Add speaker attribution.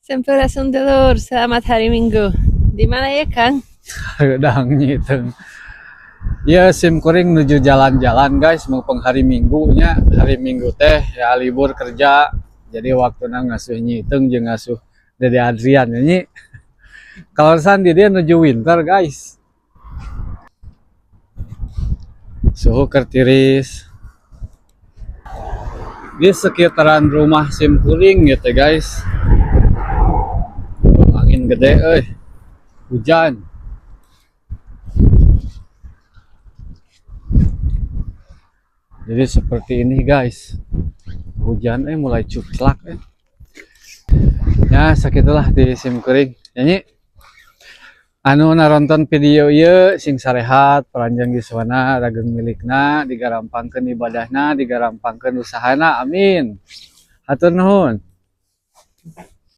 Speaker 1: Sampurasun dulur, selamat hari Minggu. Di mana ya, Kang?
Speaker 2: Hareudang nyitung. Ya, sim kuring nuju jalan-jalan, guys, mumpung hari Minggu nya. Hari Minggu teh ya libur kerja. Jadi waktuna ngasuh nyitung jeung ngasuh Dede Adrian ya, Nyi. Kalau di dieu nuju winter, guys. Suhu keur tiris. Di sekitaran rumah sim kuring gitu, guys. Angin gede euy. Hujan. Jadi seperti ini, guys. Hujan mulai cuplak. Ya, sakitulah di sim kuring. Ya, Nyi. Anu naronton video ieu sing sarehat, paranjang yuswana, rageng milikna, digarampangkeun ibadahna, digarampangkeun usahana. Amin. Hatur nuhun.